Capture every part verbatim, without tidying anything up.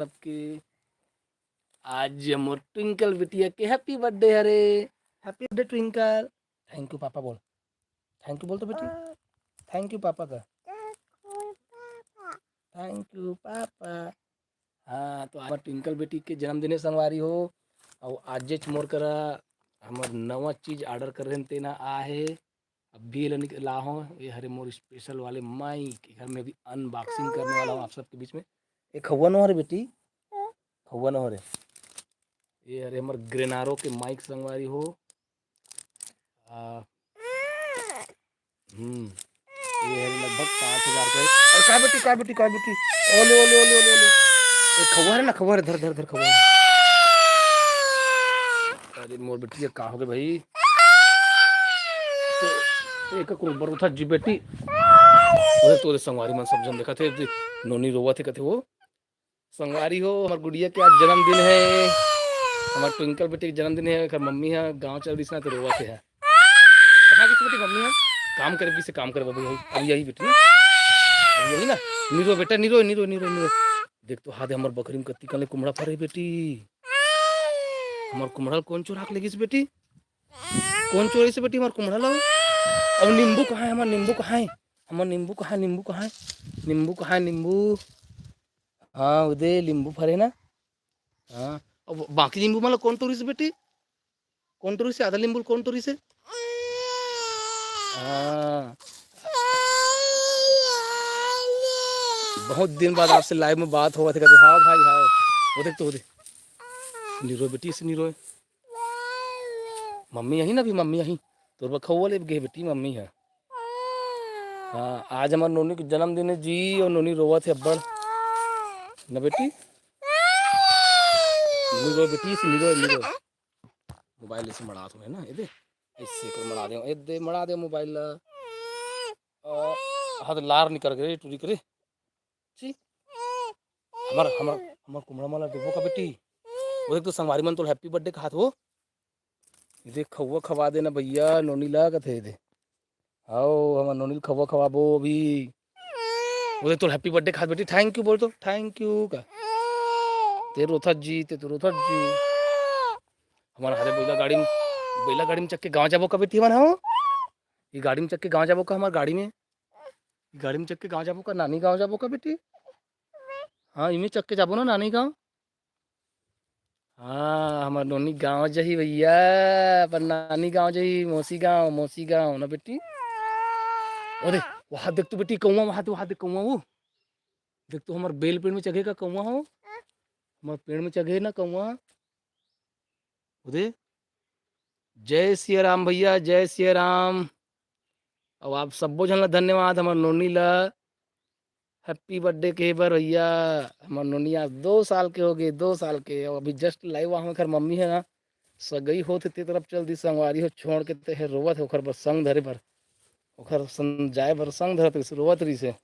सबके। आज मोर ट्विंकल बिटिया के हैप्पी बर्थडे हरे। Happy birthday twinkle. Thank you papa बोल। थैंक यू बोल तो बेटी। थैंक यू पापा का। Thank you papa. हाँ, तो आज ट्विंकल बेटी के जन्मदिन हे संगवारी हो। अउ आजेच मोर करा हमर नवा चीज ऑर्डर करे रहेन, तेन ह आए हे। अभी एला निक-, लाहूँ, ये हरे मोर स्पेशल वाले माइक, एकर मैं अभी अनबॉक्सिंग करने वाला हूँ आप सबके बीच में। ये खउवा नो हरे बेटी, खउवा नो हरे। ये हरे हमर ग्रेनारो के माइक संगवारी हो। आ, हम्म, ये हरे लगभग पाँच हजार के। अउ का बेटी, का बेटी, का बेटी? ओले, ओले, ओले, ओले, ओले। ये खउवा हरे ना, खउवा हरे, धर, धर, धर, खउवा हरे। अरे मोर बेटी, ये का होगे भाई? तो एक कुकुर बरोथा जी बेटी। ओरे तोरे संगवारी मन सब झन देखत हे, दे, नोनी रोवत हे कथे वो। संगवारी हो, हमर गुड़िया के आज जन्मदिन हे, हमर ट्विंकल बेटी के जन्मदिन हे, एकर मम्मी ह गाँव चल दिस ना, तो रोवत हे। कहाँ गिस बेटी मम्मी ह? काम करे गिस, काम करे बाबू भाई। अब यही बेटी ना, अब यही ना, निरो बेटा, निरो, निरो, निरो, निरो। देख तो हादे हमर बखरी में कत्ती कन ले कुमड़ा फरे बेटी। हमर कुमड़ा ल कोन चोरा के लेगिस बेटी? कोन चोराइस बेटी हमर कुमड़ा ल? अब नींबू कहाँ हे? हमर नींबू कहाँ हे? हमर नींबू कहाँ हे? नींबू कहाँ हे? नींबू कहाँ हे? नींबू। हाँ, उदे नींबू फरे ना। हाँ, अब बाकी नींबू मन ल कोन टोरिस बेटी? कोन टोरिस हे? आधा नींबू ल कोन टोरिस हे? हाँ। बहुत दिन बाद आपसे लाइव में बात होवत हे, कथे, "हाव भाई, हाव।" वो देख तो, वो देख। निरोय बेटी, से निरोय। मम्मी आही ना अभी, मम्मी आही। तोर बर खउवा लेब गे बेटी, मम्मी ह। हाँ, आज हमर नोनी के जन्मदिन हे जी, अउ नोनी रोवत हे अब्बड़। ना बेटी? निरोय बेटी, से निरोय, निरोय। मोबाइल ऐसे मड़ात हूँ ना, ये दे। ऐसे कर मड़ा दे, ये दे, मड़ा दे मोबाइल ला। अ, हाथ लार निकर गे रे, टूरी करे। छी। हमर, हमर, हमर कुमड़ा मन ला देबो का बेटी? वो देख तो संगवारी मन तोला हैप्पी बर्थडे कहत हो। ये देख खउवा खवा देना भैया, नोनी ला कथे दे। आओ, हमर नोनी ल खउवा खवाबो अभी। वो देख तोला हैप्पी बर्थडे कहत बेटी, थैंक यू बोल तो, थैंक यू का। ते रोथस जी, ते तो रोथस जी। हमन हरे बइला गाड़ी में, बइला गाड़ी में चघ के गाँव जाबो का बेटी हमन, हाँ? ये गाड़ी में चघ के गाँव जाबो का हमर गाड़ी में? गाड़ी में चघ के गाँव जाबो का? नानी गाँव जाबो का बेटी? हाँ, इमे चघ के जाबो ना नानी गाँव। हाँ, हमर नोनी गाँव जाही भैया, अपन नानी गाँव जाही, मौसी गाँव, मौसी गाँव ना बेटी। ओ दे, वहाँ देख तो बेटी कौवा, वहाँ तो, वहाँ देख कौवा वो। देख तो हमर बेल पेड़ में चघे का कौवा हो, हमर पेड़ में चघे ना कौवा। ओ दे, जय सिया राम भैया, जय सिया राम। अउ आप सब्बो झन ला धन्यवाद, हमर नोनी ला हैप्पी बर्थडे कहे बर भैया। हमर नोनी आज दो साल के हो गे, दो साल के। अउ अभी जस्ट लाइव आहूँ, एखर मम्मी है ना सगई होत हे ते तरफ चल दी संगवारी हो, छोड़ के ते हे रोवत हे ओखर बर संग धरे बर, ओखर संग जाए बर संग धरत रहिस, रोवत रहिस हे।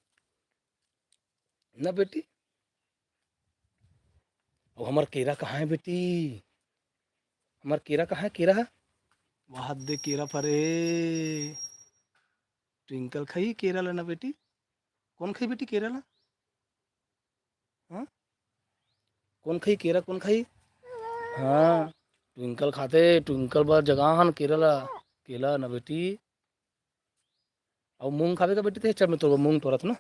ना बेटी? अउ हमर केरा कहाँ है बेटी? हमर केरा कहाँ है? केरा है? वहाँ दे केरा फरे हे। ट्विंकल खाई केरा ला ना बेटी? कौन खाई बेटी केरा ला? हाँ? कौन खाई केरा, कौन खाई? हाँ, ट्विंकल खाते, ट्विंकल बर जगाहन केरा ला, केला ना बेटी। अउ मूंग खाबे का बेटी ते? चल मैं तोर बर मूंग टोरत ना।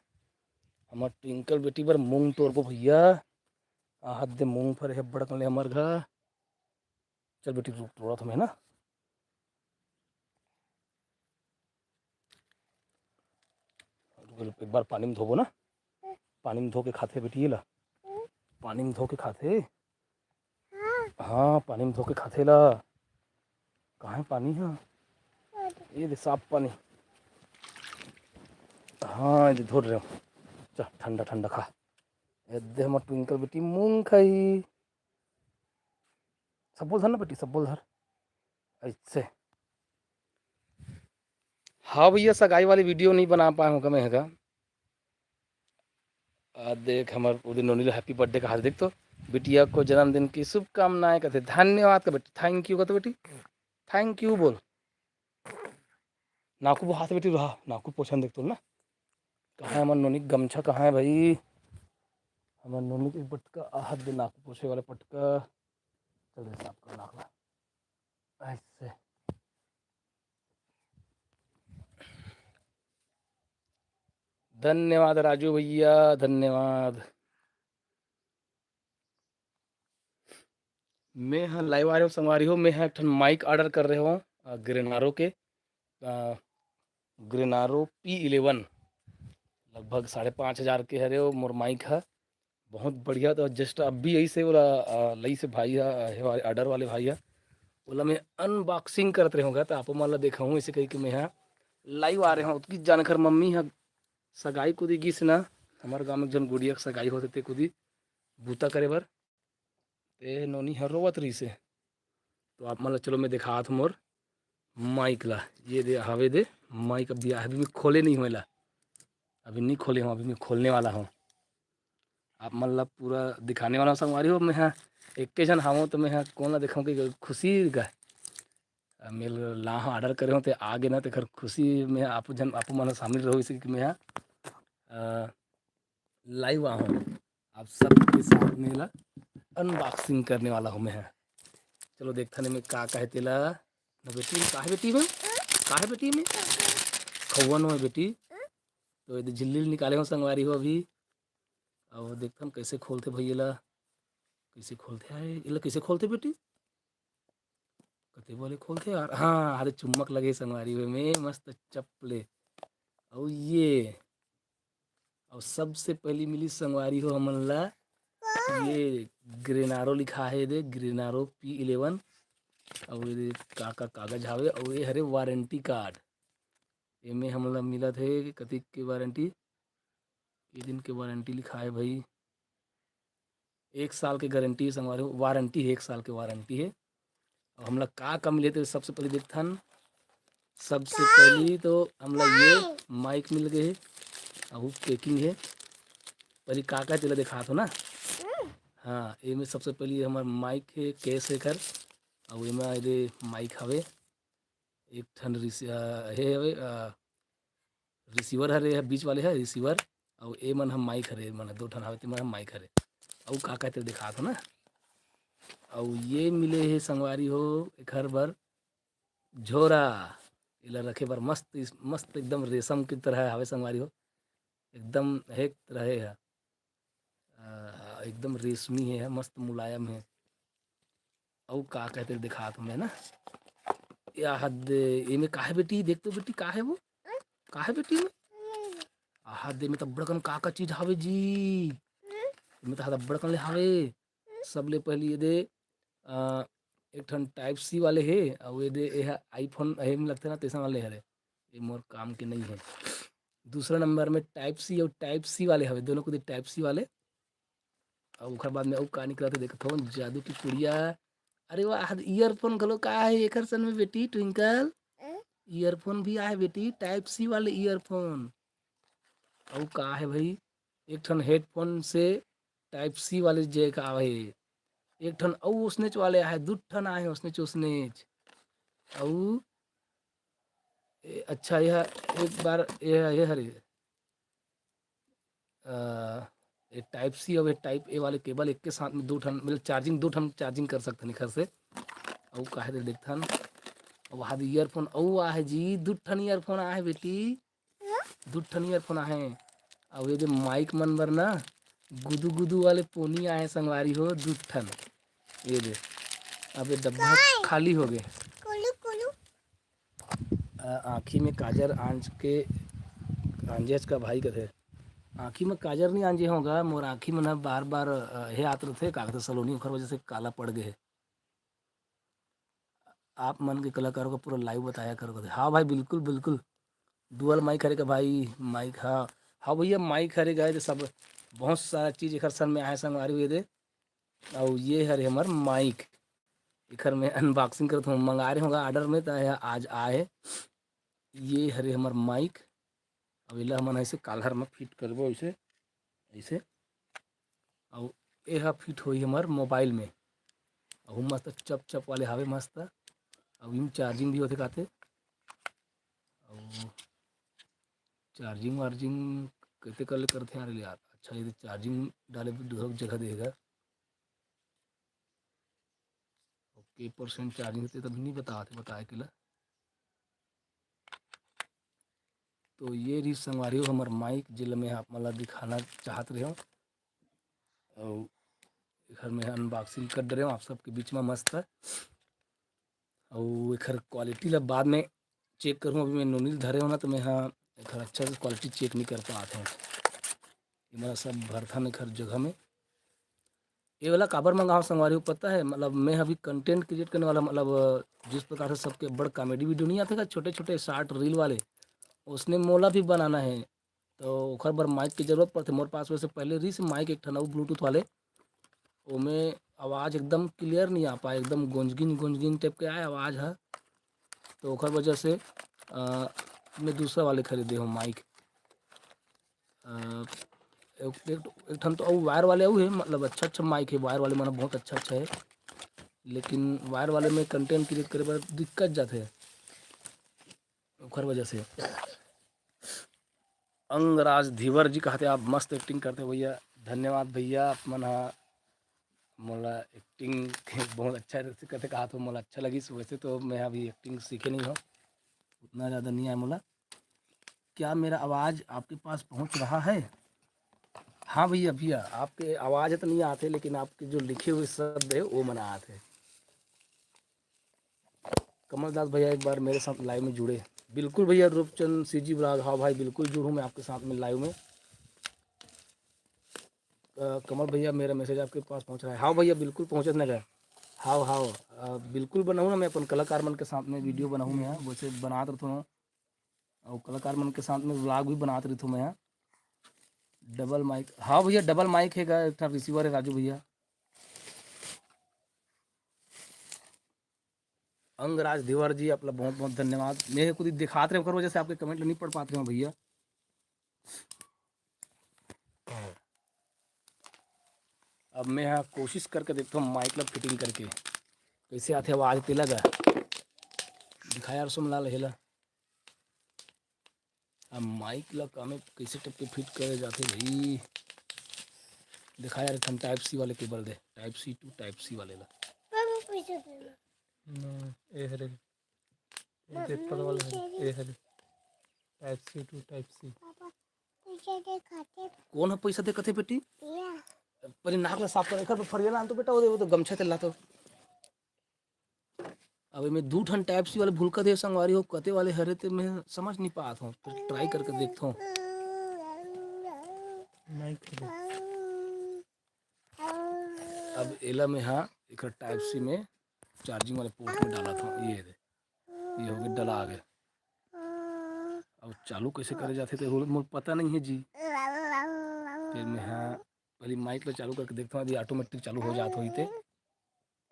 हमर ट्विंकल बेटी बर मूंग टोरबो भैया। आहत दे मूंग फरे हे बड़कन ले हमर घर। चल बेटी रुक, टोरत हमें ना। एक बार पानी में धोबो ना। पानी में धो के खाथे बेटी ये ला। पानी में धो के खाथे। हाँ, पानी में धो के खाथे ला। कहाँ है पानी? हाँ, ये दे साफ पानी। हाँ, ये दे धो रहे हो। चल, ठंडा ठंडा खा। ये दे हमर ट्विंकल बेटी मूंग खाई। सब बोल धर ना बेटी, सब बोल धर। ऐसे। हाँ भैया, सगाई वाली वीडियो नहीं बना पाए हूँ मैं का। आ देख, हमर उदय नोनी ला हैप्पी बर्थडे का हार्दिक तो, बिटिया को जन्मदिन की शुभकामनाएं कहते, धन्यवाद का बेटी, थैंक यू का तो बेटी, थैंक यू बोल। नाकू बहात बेटी रहा, नाकू पोछन देख तो ना। कहाँ है हमर नोनी के गमछा, कहाँ है भाई? हमर नोनी के पटका, आहत दे नाक पोछे वाला पटका। चल रे, साफ कर नाक ला। ऐसे। धन्यवाद राजू भैया, धन्यवाद। मैं ह live आ रहे हो संगवारी हो, मैं ह एक ठन mic order कर रहे हो, अ, Grenaro के, अ, Grenaro P eleven, लगभग साढ़े पाँच हजार के हरे हो मोर mic ह, बहुत बढ़िया। तो just अभी यही से ओला, अ, लई से भाई ह, हे वाले order वाले भाई ह, ओला मैं unboxing करत रहे होगा, तो आप मन ला देखाहूँ ऐसे कही कि मैं ह live आ रहे हो। उतकी जानकर मम्मी ह सगाई कुदी गिस ना, हमारे गाँव में एक जन गुड़िया के सगाई होते ते कुदी बूता करे बर, ते नोनी ह रोवत रहिस हे। तो आप मन ला चलो मैं देखात हूँ मोर mic ला। ये दे हवे दे mic, अभी, अभी मैं खोले नहीं हूँ एला, अभी नहीं खोले हूँ, अभी मैं खोलने वाला हूँ। आप मन ला पूरा दिखाने वाला हूँ संगवारी हो। मैं ह एक के झन हावों तो मैं ह कोन ला देखाऊँ कि खुशी का, अ, मेल ला ह order करे हूँ ते आगे ना, तेकर खुशी में आप जन, आप मन शामिल रहो, इसे कि मैं ह, अ, live आ हूँ आप सबके साथ में ला unboxing करने वाला हूँ मैं ह। चलो देखथन एमे का का हे तेला। ना बेटी, का हे बेटी में? का हे बेटी में? खौवन हो बेटी। तो ये झिल्ली निकाले हो संगवारी हो अभी। अब देखथन कैसे खोलथे भैया ला, कैसे खोलथे? आए, एला कैसे खोलथे बेटी? कते बोले खोलथे यार। हाँ, अरे चुम्बक लगे संगवारी हो में, मस्त चपले। अउ ये, अउ सबसे पहली मिली संगवारी हो हमन ला ये Grenaro लिखा है दे, Grenaro P eleven। अउ ये दे का का कागज हावे, अउ ये हरे warranty card। एमे हमन ला मिलत हे कतिक के warranty, के दिन के warranty लिखा है भाई? एक साल के गारंटी हे संगवारी हो, वारंटी हे, एक साल के वारंटी हे। अउ हमला का का मिले ते सबसे पहले देखथन। सबसे पहली तो हमला ये माइक मिल गए हे, अउ पैकिंग हे। पहली का का हे तेला देखात हो ना। हाँ, एमे सबसे पहली हमर माइक हे, केस हे एकर, अउ एमा एदे माइक हवे, एक ठन रिस-, अ, हे हवे, अ, रिसीवर हरे, बीच वाले ह रिसीवर, अउ ए मन ह माइक हरे, ए मन ह दो ठन हवे, ते मन ह माइक हरे। अउ का का हे तेला देखात हो ना। अउ ये मिले हे संगवारी हो एखर बर झोरा, एला रखे बर मस्त, मस्त एकदम रेशम की तरह हवे संगवारी हो, एकदम हेक तरह हे ह। अ, एकदम रेशमी हे, मस्त मुलायम हे। अउ का का हे तेला देखात हो मैं ना। या हद, एमे का हे बेटी? देख तो बेटी, का हे वो? का हे बेटी में? आ हद, एमे त बड़कन का का चीज हावे जी। एमे त हद बड़कन ले हावे। सबले पहली ये दे, अ, एक ठन Type C वाले हे, अउ ये दे, ये ह iPhone, एमे लगथे ना, तैसन वाले हरे। ये मोर काम के नहीं हे। दूसरा नंबर में Type C अउ Type C वाले हवे, दोनों कुदी Type C वाले। अउ ओखर बाद में अउ का निकलत हे, देखत हो, जादू की पुड़िया। अरे वाह, earphone घलो का हे एखर सन में बेटी, ट्विंकल? Earphone भी आहे बेटी, Type C वाले earphone। अउ का हे भाई, एक ठन headphone से Type C वाले jack आवे हे। एक ठन अउ ओसनेच वाले आहे, दू ठन आहे ओसनेच, ओसनेच। अउ ए, अच्छा, यह एक बार ये, ये हरे, अ, ये Type C अउ ये Type A वाले केबल एक के साथ में दू ठन, मतलब charging, दू ठन charging कर सकथन एखर से। अउ का हे तेला देखथन। अउ वहाँ दे earphone अउ आहे जी, दू ठन earphone आहे बेटी, दू ठन earphone आहे। अउ ये दे माइक मन बर ना गुदू गुदू वाले पोनी आहे संगवारी हो, दू ठन। ये दे, अब ये डब्बा खाली हो गए। कोलू, कोलू। अ, आँखी में काजर आंज के, आंजेच का भाई कथे। आँखी में काजर नहीं आंजे होगा, मोर आँखी में ना बार बार, अ, हे आत रथे, का कथे, सलोनी, ओखर वजह से काला पड़ गए हे। आप मन के कलाकारों का पूरा live बताया करो कथे। हाँ भाई, बिल्कुल, बिल्कुल। Dual mic हरे का भाई, माइक, हाँ। हाँ भैया, माइक हरे गए तो सब, बहुत सारा चीज एखर सन में आहे संगवारी हो ये दे। अउ ये हरे हमर माइक, एखर मैं unboxing करत हूँ, मंगा रहे होगा order में, तो यह आज आए। ये हरे हमर माइक, अब एला हमन ऐसे कालर में fit करबो, ऐसे, ऐसे, अउ एहा fit होई हमर मोबाइल में। अउ मस्त चप चप वाले हावे मस्त, अउ इम charging भी होथे काथे, अउ charging वार्जिंग कते कर ले करथे यार, यार, अच्छा, ये charging डाले बर दूसरा जगह देगा। ओके, percent charging ते तभी नहीं बताते, बताए के ला। तो ये रही संगवारी हो हमर mic, जेला मैं आप मन ला दिखाना चाहत रहे हूँ। और घर में unboxing कर रहे हूँ आप सबके बीच में मस्त। और एखर quality ला बाद में check करूँ, अभी मैं नोनी ल धरे हूँ ना, तो मैं हाँ एखर अच्छा से quality check नहीं कर पात हूँ। ये मेरा सब भरथन एखर जगह में। ये वाला काबर मंगाओ संगवारी हो पता है, मतलब मैं अभी content create करने वाला, मतलब जिस प्रकार से सबके बड़ comedy video नहीं आते का, छोटे छोटे short reel वाले, उसने मोला भी बनाना है। तो ओखर बर mic की जरूरत पड़थे। मोर पास वैसे पहले रहिस mic एक ठन अउ Bluetooth वाले, ओमे आवाज़ एकदम clear नहीं आ पाए, एकदम गोंजगिन गोंजगिन type के आए आवाज़ ह। तो ओखर वजह से अ, मैं दूसरा वाले खरीदे हूँ mic। अ, एक, एक, एक ठन तो अउ wire वाले अउ है, मतलब अच्छा अच्छा mic है, wire वाले मन बहुत अच्छा अच्छा है, लेकिन wire वाले में content create करे बर दिक्कत जाथे, ओखर वजह से। अंगराज धीवर जी कहते, "आप मस्त acting करते हो भैया।" धन्यवाद भैया, आप मन हा मोला acting के बहुत अच्छा से करते कहा तो मोला अच्छा लगिस। वैसे तो मैं अभी acting सीखे नहीं हूँ, उतना ज़्यादा नहीं आया मोला। क्या मेरा आवाज़ आपके पास पहुँच रहा है? हाँ भैया, भैया, आपके आवाज़ तो नहीं आते, लेकिन आपके जो लिखे हुए शब्द है वो मन आते। कमल दास भैया एक बार मेरे साथ live में जुड़े। बिल्कुल भैया, रूपचंद C G vlog, हाँ भाई, बिल्कुल जुड़ूँ मैं आपके साथ में live में। अ, कमल भैया, मेरा message आपके पास पहुँच रहा है? हाँ भैया, बिल्कुल पहुँचत ना गया। हाँ, हाँ, अ, बिल्कुल बनाऊँ ना, मैं अपन कलाकार मन के साथ में video बनाऊँ मैं, हाँ, वैसे बनात रहता हूँ, और कलाकार मन के साथ में vlog भी बनात रहता हूँ मैं, हाँ। Double mic, हाँ भैया, double mic है का, एक ठा receiver है राजू भैया। अंगराज धीवर जी, आप ला बहुत बहुत धन्यवाद। मैं कुछ दिखात रहे, ओकर वजह से आपके comment ला नहीं पढ़ पात रहे हो भैया। अब मैं यहाँ कोशिश करके देखता हूँ mic ला fitting करके कैसे आथे आवाज़ तेला गा। दिखा यार सोमलाल हेला। अब mic ला कामे कैसे type के fit करे जाथे भाई? दिखा यार, एक ठन type C वाले cable दे, type C to type C वाले ला। पापा पैसा दे दो। ना, ए हरे। ए दे ऊपर वाला हरे, ए हरे। Type C to type C। Papa, पैसा दे खाते। कौन है पैसा दे कथे बेटी? या। पहले नाक ला साफ कर, एकर पर फरिया ला आन तो बेटा, वो दे, वो तो गमछा तेला तो। अब एमे दू ठन type C वाले भुलका दे संगवारी हो, कते वाले हरे ते मैं समझ नहीं पात हूँ, तो try करके देखता हूँ। नहीं खुले। अब एला में हाँ, एकर type C में charging वाले port में डालत हूँ। ये दे, ये हो गए, डला आ गए। अब चालू कैसे करे जाथे ते मोर पता नहीं है जी। फिर मैं हाँ, पहले mic ला चालू करके देखता हूँ, यदि automatic चालू हो जात होही ते।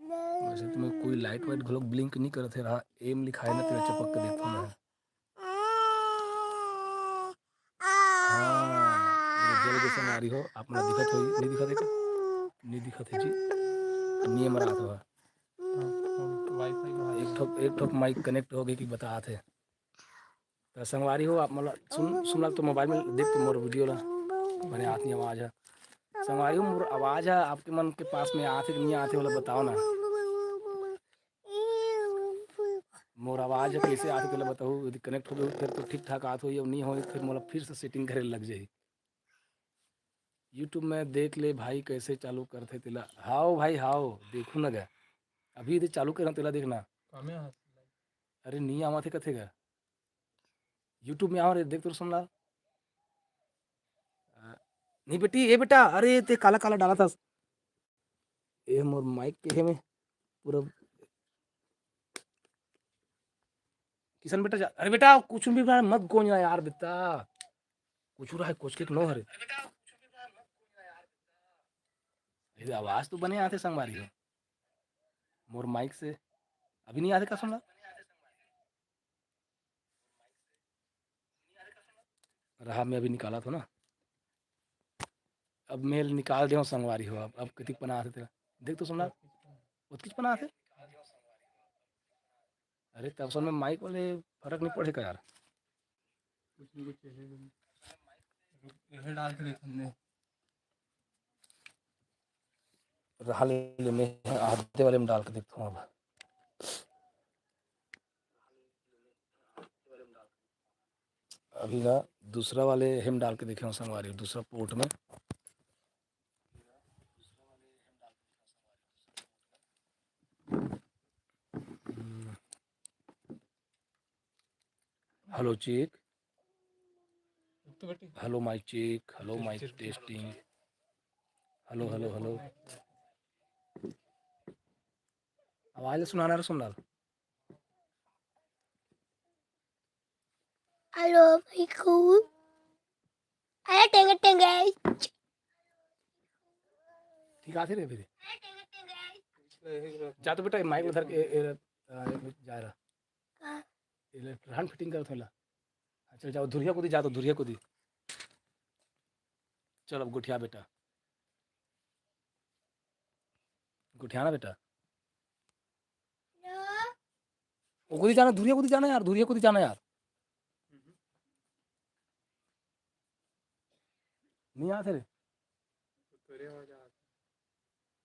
वैसे तो मैं कोई light वाइट घलोक blink नहीं करत हे रहा, M लिखा है ना, तेला चपक के देखता हूँ मैं। हाँ, ये जल के संगवारी हो, आप मन ला दिखत होही, नहीं दिखत हे का? नहीं दिखत हे जी, नहीं मरात हो। एक ठोक, एक ठोक mic connect हो गई कि बतात हे। त संगवारी हो, आप मोला सुन, सुन ला तो mobile में देख तो मोर video ला, बने आत नहीं आवाज़ है। संगवारी हो, मोर आवाज़ है आपके मन के पास में आथे कि नहीं आथे, वाला बताओ ना। मोर आवाज़ है कैसे आथे, तेला बताओ। यदि connect हो गई, फिर तो ठीक ठाक आत होही, नहीं हो, फिर मोला फिर से setting करे लग जाही। YouTube में देख ले भाई, कैसे चालू करथे तेला। हाओ भाई, हाओ, देखू ना गा। अभी यदि चालू करना, तेला देखना। कामे हाथ अरे, नहीं आवत हे कथे गा। YouTube में आओ रे, देख तो सुन ला। अ, नहीं बेटी, ए बेटा, अरे, ते काला, काला डाला था। ए, मोर mic के हे में पूरा। किशन बेटा जा, अरे बेटा, कुछ भी बना, मत गोंजना यार बेटा। कुछ रहा है, कुछ के नो हरे। ये आवाज़ तो बने आथे संगवारी हो। मोर mic से अभी नहीं आथे का सुन ला? रहा, मैं अभी निकाला था ना, अब मैं निकाल दे संगवारी हो। अब, अब कतिक पना आथे तेला, देख तो सुन ला, उतकिच पना आथे। अरे, तब सुन में mic वाले फर्क नहीं पड़े का यार? कुछ नहीं, कुछ यही, यही डाल के देखने। रहा ले, मैं आधे वाले में डाल के देखता हूँ अब। अभी ना दूसरा वाले हम डाल के देखे हूँ संगवारी, दूसरा पोर्ट में। Hello check. Hello mic check. Hello mic testing. Hello hello hello. आवाज सुनाना रे सुन लाल। Hello mic. अरे टेंगे टेंगे। ठीक आथे रे फिर। जा तो बेटा माइक उधर के ए, ए, आ, जा रहा। कहाँ? ये ले, रहन फिटिंग करत होला। चल जाओ धुरिया कूदी, जा तो धुरिया कूदी। चल अब गोठिया बेटा। गोठिया ना बेटा। ओ कूदी जाना, धुरिया कूदी जाना यार, धुरिया कूदी जाना यार। नहीं आते रे।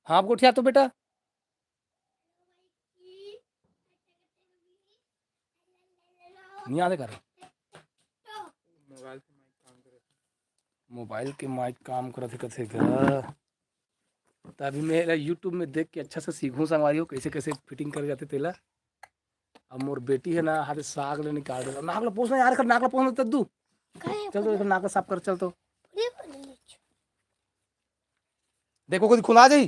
हाँ, अब गोठिया तो बेटा। नहीं आते कर। मोबाइल के माइक काम करत हे कथे गा। त अभी मैं एला YouTube में देख के अच्छा से सीखूं संगवारी हो, कैसे कैसे फिटिंग करे जाथे तेला। अब मोर बेटी है ना, हाथ साग ले निकाल देला। नाक ला पोछना यार, कर नाक ला पोछना तद्दू। चल तो एकर नाक ला साफ कर, चल तो। देखो कदी खुना जाई।